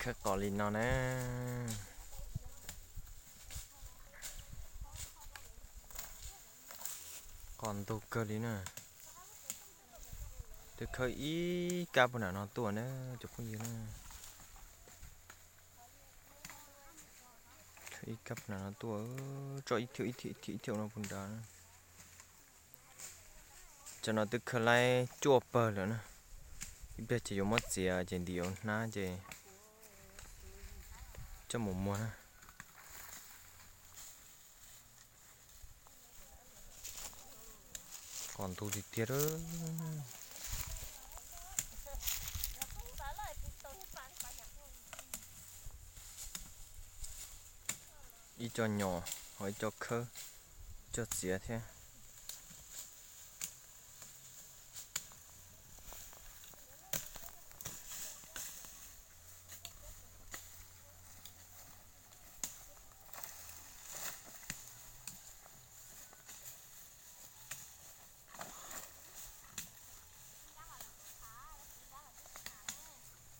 Khawb qos li no na. Qos ntug kawg li na. Twb khawb ib kab puag nram no tuaj na cov phooj ywg na. Khawb ib kab puag nram no tuaj, tso ib thiaum ib thiaum ib thiaum no puag nrad. Cov no twb khawb laib cuaj pawg lawm na. Ib pliag ces yuav muab txiav ces ntim yuav hnab ces coj mus muag na. Qos ntug tiag tiag. Ib co nyom, ho ib co khawb, ib co txiav thiab.